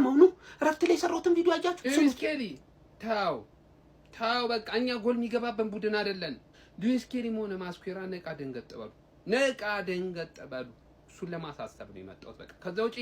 ጀማው ነው። እረፍት ላይ የሰራሁትን ቪዲዮ አያችሁ? ሉዊስ ኬሊ ተው ተው፣ በቃ እኛ ጎል የሚገባበን ቡድን አይደለን። ሉዊስ ኬሊም ሆነ ማስኩዌራ ነቃ ደንገጥ በሉ፣ ነቃ ደንገጥ በሉ። እሱን ለማሳሰብ ነው የመጣሁት። በቃ ከዛ ውጪ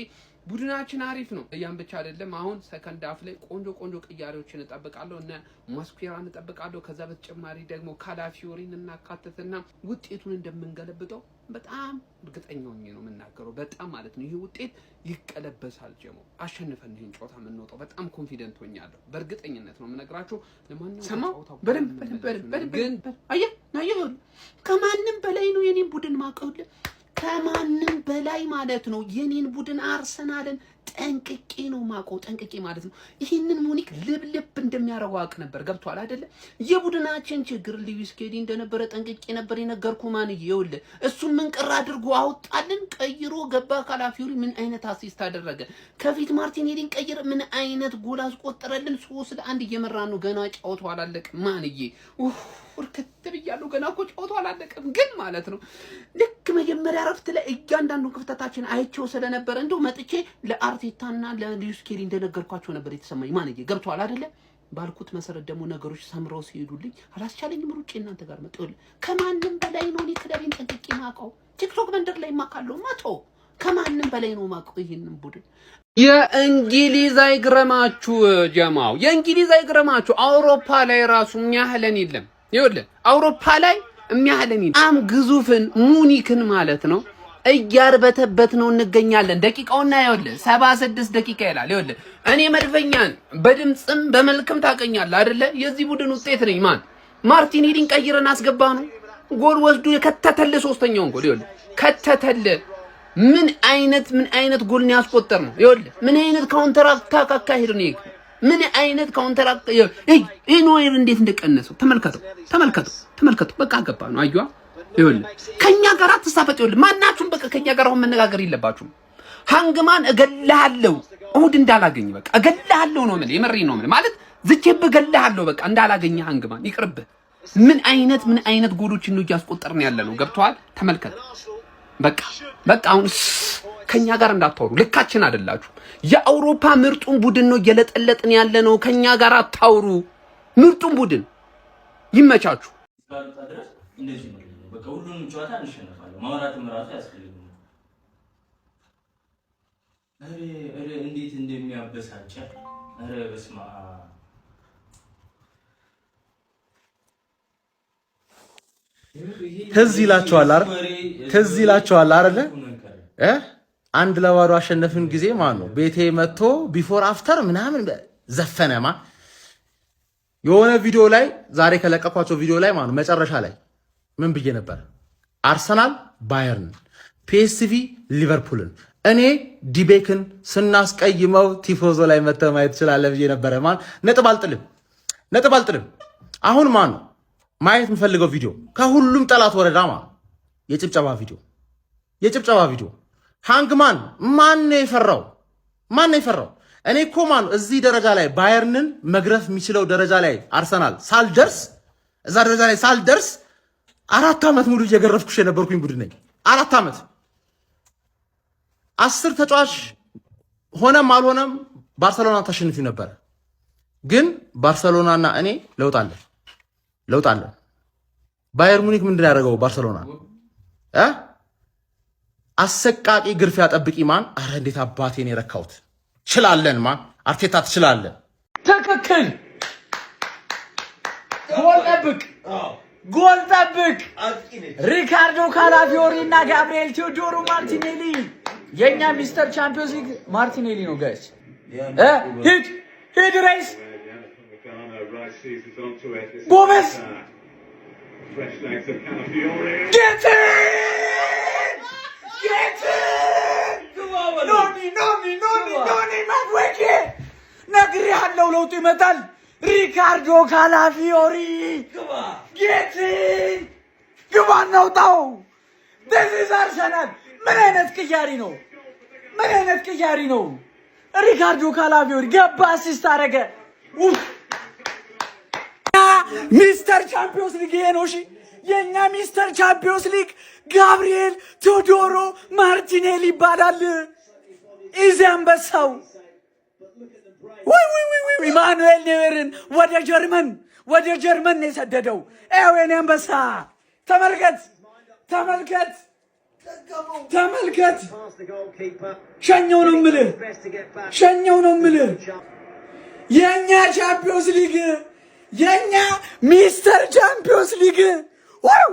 ቡድናችን አሪፍ ነው። ያን ብቻ አይደለም። አሁን second half ላይ ቆንጆ ቆንጆ ቅያሬዎችን እጠብቃለሁ። እነ ማስኩዌራን እጠብቃለሁ። ከዛ በተጨማሪ ደግሞ ካላፊዮሪን እናካትትና ውጤቱን እንደምንገለብጠው በጣም እርግጠኛ ሆኜ ነው የምናገረው። በጣም ማለት ነው ይህ ውጤት ይቀለበሳል። ጀሞ አሸንፈን ይህን ጨዋታ የምንወጣው በጣም confident ሆኛለሁ። በእርግጠኝነት ነው የምነግራችሁ። ለማንኛውም ሰማው ጨዋታው በደንብ በደንብ በደንብ ግን በደንብ አየህ አየህ፣ ከማንም በላይ ነው የኔን ቡድን ማቀው፣ ከማንም በላይ ማለት ነው የኔን ቡድን አርሰናልን ጠንቅቄ ነው ማቀው፣ ጠንቅቄ ማለት ነው። ይህንን ሙኒክ ልብልብ እንደሚያደርገው አውቅ ነበር። ገብቷል አይደለ? የቡድናችን ችግር ሉዊስ ኬሊ እንደነበረ ጠንቅቄ ነበር የነገርኩህ። ማን ይኸውልህ፣ እሱን ምን ቅር አድርጎ አወጣልን፣ ቀይሮ ገባ። ካላፊዮሪ ምን አይነት assist አደረገ? ከፊት ማርቲኔሊን ቀይር፣ ምን አይነት ጎል አስቆጠረልን? 3-1 እየመራን ነው። ገና ጨዋታው አላለቅም። ማንዬ ኡፍ እርክት ብያለሁ። ገና እኮ ጨዋታው አላለቀም። ግን ማለት ነው ልክ መጀመሪያ እረፍት ላይ እያንዳንዱን ክፍተታችን አይቼው ስለነበረ እንደው መጥቼ ለአርቴታና ለሉዊስ ኬሊ እንደነገርኳቸው ነበር የተሰማኝ። ማንዬ ገብቷል አይደለ? ባልኩት መሰረት ደግሞ ነገሮች ሰምረው ሲሄዱልኝ አላስቻለኝም። ሩጬ እናንተ ጋር መጥቼ ከማንም በላይ ነው እኔ ክለቤን ጠንቅቄ ማውቀው። ቲክቶክ መንደር ላይ ማካለው መቶ ከማንም በላይ ነው ማውቀው ይህንን ቡድን። የእንግሊዝ አይግረማችሁ ጀማው፣ የእንግሊዝ አይግረማችሁ። አውሮፓ ላይ ራሱ የሚያህለን የለም። ይኸውልህ አውሮፓ ላይ የሚያህለን የለም። በጣም ግዙፍን ሙኒክን ማለት ነው እያርበተበት ነው እንገኛለን። ደቂቃውና ይኸውልህ 76 ደቂቃ ይላል። ይኸውልህ እኔ መድፈኛን በድምፅም በመልክም ታውቀኛለህ አይደለ? የዚህ ቡድን ውጤት ነኝ። ማን ማርቲኔሊን ቀይረን አስገባ ነው ጎል ወስዶ የከተተልህ ሶስተኛውን ጎል ይኸውልህ ከተተልህ። ምን አይነት ጎል ነው ያስቆጠር ነው? ይኸውልህ ምን አይነት counter attack አካሄድ ነው ይሄ? ምን አይነት counter ይሄ ኖየር እንዴት እንደቀነሰው ተመልከተው፣ ተመልከተው፣ ተመልከተው። በቃ ገባ ነው አዩዋ። ይኸውልህ ከኛ ጋር አትሳፈጥ። ይኸውልህ ማናችሁም በቃ ከኛ ጋር አሁን መነጋገር የለባችሁም። ሃንግማን እገልሃለሁ፣ እሁድ እንዳላገኝ በቃ እገልሃለሁ ነው የምልህ። የምሬን ነው የምልህ። ማለት ዝቼብህ እገልሃለሁ በቃ እንዳላገኝ ሃንግማን ይቅርብህ። ምን አይነት ጎሎችን ነው እያስቆጠርን ያለ ነው? ገብቶሃል? ተመልከት። በቃ በቃ አሁን ከኛ ጋር እንዳታወሩ፣ ልካችን አይደላችሁ። የአውሮፓ ምርጡን ቡድን ነው እየለጠለጥን ያለ ነው። ከኛ ጋር አታውሩ። ምርጡን ቡድን ይመቻችሁ። እስካልወጣ ድረስ እንደዚህ ነው። በቃ ሁሉንም ጨዋታ እንሸነፋለን። ማውራትም ራሱ አያስፈልግም። ኧረ ኧረ እንዴት እንደሚያበሳጨ፣ ኧረ በስመ አብ። ትዝ ይላችኋል አይደል? ትዝ ይላችኋል አይደለ? እ 1-0 አሸነፍን ጊዜ ማለት ነው። ቤቴ መጥቶ before after ምናምን ዘፈነማ የሆነ ቪዲዮ ላይ፣ ዛሬ ከለቀኳቸው ቪዲዮ ላይ ማለት ነው፣ መጨረሻ ላይ ምን ብዬ ነበር? አርሰናል ባየርን፣ ፒኤስቪ ሊቨርፑልን፣ እኔ ዲቤክን ስናስቀይመው ቲፎዞ ላይ መተህ ማየት ትችላለህ ብዬ ነበረ። ማን ነጥብ አልጥልም፣ ነጥብ አልጥልም። አሁን ማን ነው ማየት የምፈልገው ቪዲዮ ከሁሉም ጠላት ወረዳ ማለት የጭብጨባ ቪዲዮ፣ የጭብጨባ ቪዲዮ። ሃንግማን ማን ነው የፈራው? ማን ነው የፈራው? እኔ እኮ ማን እዚህ ደረጃ ላይ ባየርንን መግረፍ የሚችለው ደረጃ ላይ አርሰናል ሳልደርስ፣ እዛ ደረጃ ላይ ሳልደርስ 4 ዓመት ሙሉ እየገረፍኩሽ የነበርኩኝ ቡድን ነኝ። 4 ዓመት 10 ተጫዋች ሆነም አልሆነም ባርሰሎና ታሸንፊው ነበረ። ግን ባርሰሎናና እኔ ለውጥ አለን፣ ለውጥ አለን። ባየር ሙኒክ ምንድን ያደረገው ባርሰሎና እ አሰቃቂ ግርፊያ ጠብቂ ማን። አረ እንዴት አባቴን የረካሁት። ችላለን ማን፣ አርቴታ ትችላለን። ትክክል። ጎል ጠብቅ፣ ጎል ጠብቅ። ሪካርዶ ካላፊዮሪ እና ጋብሪኤል ቴዎዶሮ ማርቲኔሊ። የእኛ Mister Champions League ማርቲኔሊ ነው guys። ሂድ ሂድ ራይስ ጎበዝ፣ get get ኖኒ ኖኒ ኖኒ ኖኒ ማድዌኬ ነግሬሃለሁ፣ ለውጡ ይመጣል። ሪካርዶ ካላፊዮሪ get ግባ እናውጣው። This is አርሰናል። ምን አይነት ቅያሪ ነው? ምን አይነት ቅያሪ ነው? ሪካርዶ ካላፊዮሪ ገባ፣ assist አደረገ። Mister Champions League ይሄ ነው። እሺ የእኛ Mister Champions League ጋብሪኤል ቴዎዶሮ ማርቲኔሊ ይባላል። ኢዚ አንበሳው። ወይ ወይ ወይ ወይ! ማኑኤል ኔዌርን ወደ ጀርመን ነው የሰደደው። ይኸው የኔ አንበሳ፣ ተመልከት፣ ተመልከት፣ ተመልከት። ሸኘው ነው የምልህ፣ ሸኘው ነው የምልህ። የእኛ Champions League፣ የእኛ Mister Champions League wow!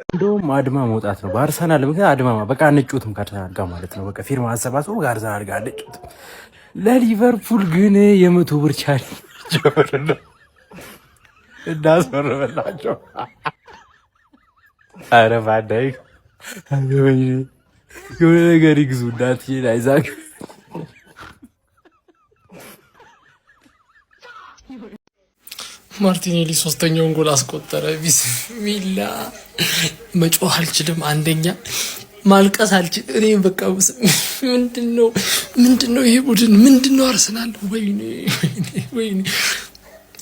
እንደውም አድማ መውጣት ነው በአርሰናል ምክንያት። አድማ በቃ አንጮትም ከአርሰናል ጋር ማለት ነው። በቃ ፊርማ አሰባስቦ ከአርሰናል ጋር አንጮትም። ለሊቨርፑል ግን የ100 ብር challenge ጀምርና እናስፈርምላቸው። አረ ቫንዳይክ የሆነ ነገር ይግዙ እናትዬን አይዛክ። ማርቲኔሊ ሶስተኛውን ጎል አስቆጠረ። ቢስሚላ፣ መጮህ አልችልም። አንደኛ ማልቀስ አልችልም። እኔ በቃ ምንድን ነው ይሄ ቡድን? ምንድን ነው አርሰናል? ወይኔ ወይኔ ወይኔ፣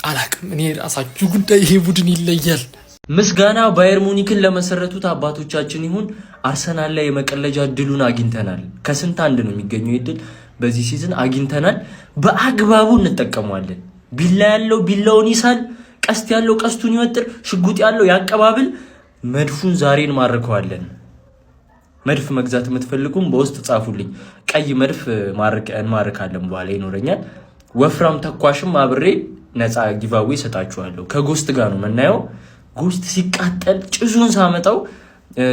አላቅም። እኔ ራሳችሁ ጉዳይ፣ ይሄ ቡድን ይለያል። ምስጋና ባየር ሙኒክን ለመሰረቱት አባቶቻችን ይሁን። አርሰናል ላይ የመቀለጃ እድሉን አግኝተናል። ከስንት አንድ ነው የሚገኘው እድል፣ በዚህ season አግኝተናል። በአግባቡ እንጠቀመዋለን። ቢላ ያለው ቢላውን ይሳል፣ ቀስት ያለው ቀስቱን ይወጥር፣ ሽጉጥ ያለው ያቀባብል። መድፉን ዛሬ እንማርከዋለን። መድፍ መግዛት የምትፈልጉም በውስጥ ጻፉልኝ። ቀይ መድፍ እንማርካለን፣ በኋላ ይኖረኛል። ወፍራም ተኳሽም አብሬ ነፃ giveaway እሰጣችኋለሁ። ከጎስት ጋር ነው የምናየው። ጎስት ሲቃጠል ጭሱን ሳመጣው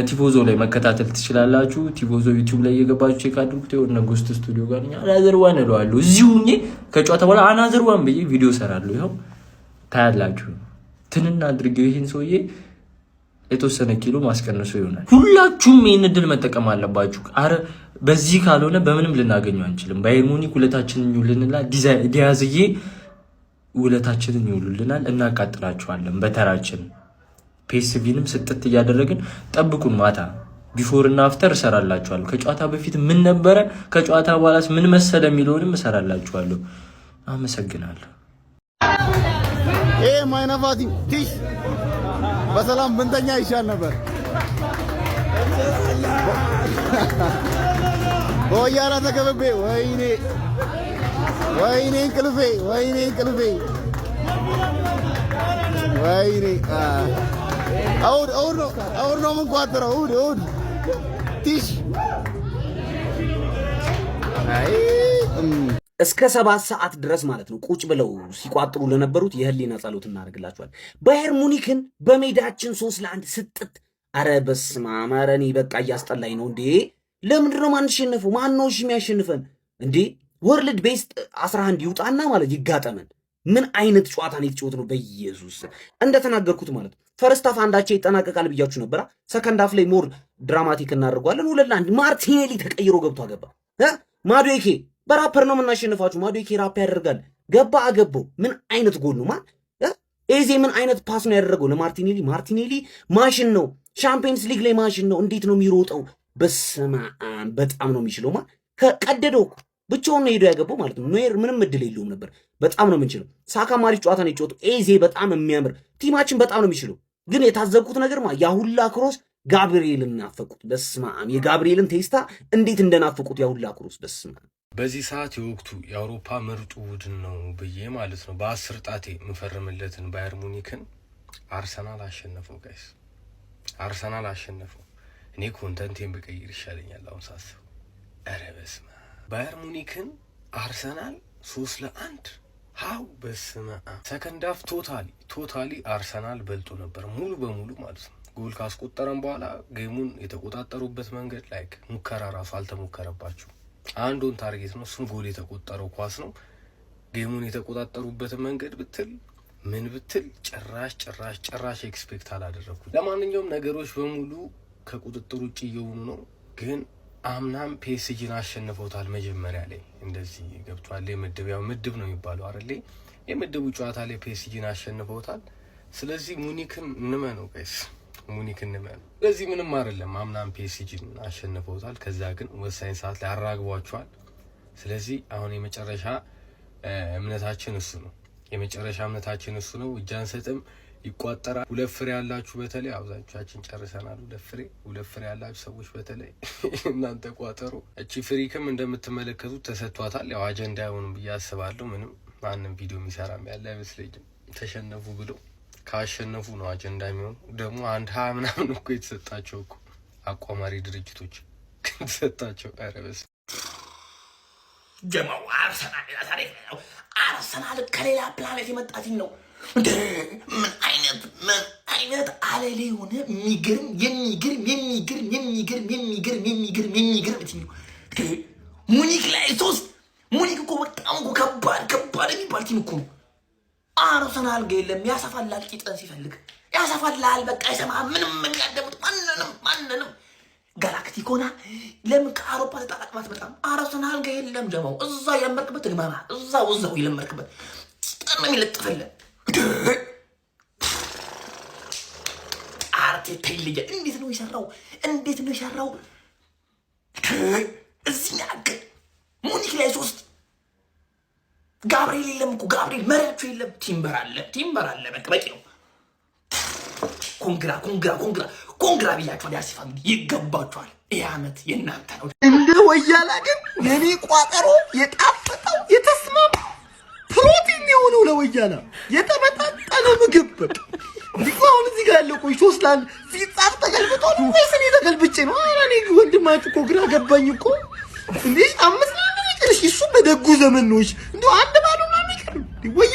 ቲፎዞ ላይ መከታተል ትችላላችሁ። ቲፎዞ ዩቲዩብ ላይ እየገባችሁ check አድርጉት። የሆነ ጎስት ስቱዲዮ ጋር another one እለዋለሁ። እዚሁ ሁኜ ከጨዋታ በኋላ another one ብዬ ቪዲዮ እሰራለሁ። ይኸው ታያላችሁ። ትንና አድርጌው ይህን ሰውዬ የተወሰነ ኪሎ ማስቀነሱ ይሆናል። ሁላችሁም ይህን እድል መጠቀም አለባችሁ። አረ በዚህ ካልሆነ በምንም ልናገኘው አንችልም። ባየር ሙኒክ ውለታችንን ይውልንላል። ዲያዝዬ ውለታችንን ይውሉልናል። እናቃጥላችኋለን በተራችን። ፒኤስቪንም ስጥት እያደረግን ጠብቁን። ማታ before እና after እሰራላችኋለሁ። ከጨዋታ በፊት ምን ነበረ፣ ከጨዋታ በኋላስ ምን መሰለ የሚለውንም እሰራላችኋለሁ። አመሰግናለሁ። ይሄ ማይነፋቲ ቲሽ በሰላም ብንተኛ ይሻል ነበር። በወያላ ተከብቤ፣ ወይኔ ወይኔ እንቅልፌ፣ ወይኔ እንቅልፌ፣ ወይኔ። እሑድ እሑድ ነው፣ እሑድ ነው የምንቋጥረው። እሑድ እሑድ ቲሽ አይ። እስከ 7 ሰዓት ድረስ ማለት ነው ቁጭ ብለው ሲቋጥሩ ለነበሩት የህሊና ጸሎት እናደርግላቸዋል። ባየር ሙኒክን በሜዳችን 3-1 ስጥት። አረ በስመ አብ! ኧረ እኔ በቃ እያስጠላኝ ነው እንዴ! ለምንድን ነው ማንሸነፈው? ማን ነው እሺ የሚያሸንፈን እንዴ? World best 11 ይውጣና ማለት ይጋጠመን። ምን አይነት ጨዋታ ነው የተጫወትነው? በኢየሱስ፣ እንደተናገርኩት ማለት first half አንዳቸው ይጠናቀቃል ብያችሁ ነበራ። Second half ላይ more dramatic እናደርገዋለን። 2-1 ማርቲኔሊ ተቀይሮ ገብቶ አገባ። ማዱዌኬ በራፐር ነው የምናሸንፋችሁ። ማዱዌኬ ራፕ ያደርጋል። ገባ፣ አገባው። ምን አይነት ጎል ነው ማን! ኤዜ ምን አይነት pass ነው ያደረገው ለማርቲኔሊ? ማርቲኔሊ ማሽን ነው። Champions League ላይ ማሽን ነው። እንዴት ነው የሚሮጠው? በስመ አብ፣ በጣም ነው የሚችለው። ማ ከቀደደው እኮ ብቻውን ነው ሄዶ ያገባው ማለት ነው። ኖየር ምንም እድል የለውም ነበር። በጣም ነው የምንችለው። ሳካ አሪፍ ጨዋታ ነው የጫወተው። ኤዜ በጣም የሚያምር፣ team ኣችን በጣም ነው የሚችለው። ግን የታዘብኩት ነገር ማ ያሁላ cross ጋብርኤልን ናፈቁት። በስመ አብ፣ የጋብርኤልን ቴስታ እንዴት እንደናፈቁት ያሁላ cross፣ በስመ አብ። በዚህ ሰዓት የወቅቱ የአውሮፓ ምርጡ ቡድን ነው ብዬ ማለት ነው በ10 ጣቴ የምፈርምለትን ባየር ሙኒክን አርሰናል አሸነፈው። Guys፣ አርሰናል አሸነፈው። እኔ content ኤን ብቀይር ይሻለኛል አሁን ሳስበው። ኧረ በስመ አብ፣ ባየር ሙኒክን አርሰናል 3-1፣ how? በስመ አብ። Second half totally totally አርሰናል በልጦ ነበር ሙሉ በሙሉ ማለት ነው። ጎል ካስቆጠረም በኋላ game ኡን የተቆጣጠሩበት መንገድ like ሙከራ ራሱ አልተሞከረባቸው። አንድ on target ነው፣ እሱም ጎል የተቆጠረው ኳስ ነው። Game ኡን የተቆጣጠሩበትን መንገድ ብትል ምን ብትል ጭራሽ ጭራሽ ጭራሽ expect አላደረግኩት። ለማንኛውም ነገሮች በሙሉ ከቁጥጥር ውጭ እየሆኑ ነው። ግን አምናም ፒኤስጂን አሸንፈውታል። መጀመሪያ ላይ እንደዚህ ገብቷል። የምድብ፣ ያው ምድብ ነው የሚባለው አይደል? የምድቡ ጨዋታ ላይ ፒኤስጂን አሸንፈውታል። ስለዚህ ሙኒክን እንመነው guys፣ ሙኒክ እንመነው። ስለዚህ ምንም አይደለም። አምናም ፒኤስጂን አሸንፈውታል። ከዛ ግን ወሳኝ ሰዓት ላይ አራግቧቸዋል። ስለዚህ አሁን የመጨረሻ እምነታችን እሱ ነው። የመጨረሻ እምነታችን እሱ ነው። እጅ አንሰጥም። ይቋጠራል። ሁለት ፍሬ ያላችሁ በተለይ፣ አብዛኞቻችን ጨርሰናል። ሁለት ፍሬ፣ ሁለት ፍሬ ያላችሁ ሰዎች በተለይ እናንተ ቋጠሩ። እቺ free kick ም እንደምትመለከቱት ተሰጥቷታል። ያው አጀንዳ አይሆንም ብዬ አስባለሁ። ምንም ማንም ቪዲዮ የሚሰራም ያለ አይመስለኝም። ተሸነፉ ብሎ ካሸነፉ ነው አጀንዳ የሚሆኑ። ደግሞ አንድ 20 ምናምን እኮ የተሰጣቸው እኮ አቋማሪ ድርጅቶች ተሰጣቸው። ኧረ በስመ ጀማው አርሰናል ሌላ ታሪክ ነው። አርሰናል ከሌላ ፕላኔት የመጣ team ነው። እንደ ምን አይነት አለሌ የሆነ የሚገርም የሚገርም የሚገርም የሚገርም የሚገርም የሚገርም የሚገርም team ነው። ሙኒክ ላይ ሶስት። ሙኒክ እኮ በጣም እኮ ከባድ ከባድ የሚባል team እኮ ነው። አርሰናል ግን የለም፣ ያሰፋላል። ቂጥን ሲፈልግ ያሰፋላል። በቃ አይሰማ ምንም የሚያደምጥ ማንንም ማንንም። ጋላክቲኮና ለምን ከአውሮፓ ተጣጣቅማ አትመጣም? አርሰናል ጋር የለም ጀማው። እዛው የለመድክበት ትግማማ፣ እዛው እዛው የለመድክበት ቂጥን ነው የሚለጥፍልህ። አርቴታ ይለያል። እንዴት ነው የሰራው? እንዴት ነው የሰራው? እዚህ ያክል ሙኒክ ላይ ሶስት። ጋብርኤል የለም እኮ፣ ጋብርኤል መሪያቸው የለም። ቲምበር አለ፣ ቲምበር አለ። በቃ በቂ ነው። Congra, congra, congra, congra ብያችኋል። የአርሲ family ይገባችኋል። ይህ ዓመት የእናንተ ነው። እንደ ወያላ ግን የኔ ቋጠሮ የጣፈጠው የተስማማ ፕሮቲን የሆነው ለወያላ የተመጣጠነ ምግብ በቃ። እንዲህ አሁን እዚህ ጋር ያለው ቆይ 3-1 ሲጻፍ ተገልብጦ ነው ወይስ እኔ ተገልብጬ ነው? ኧረ እኔ ወንድማችሁ እኮ ግራ ገባኝ እኮ። እንዴ፣ 5-1 ይቅር እሺ፣ እሱ በደጉ ዘመን ነው። እሺ እንደው 1-0 ምናምን ይቅር። ወያላ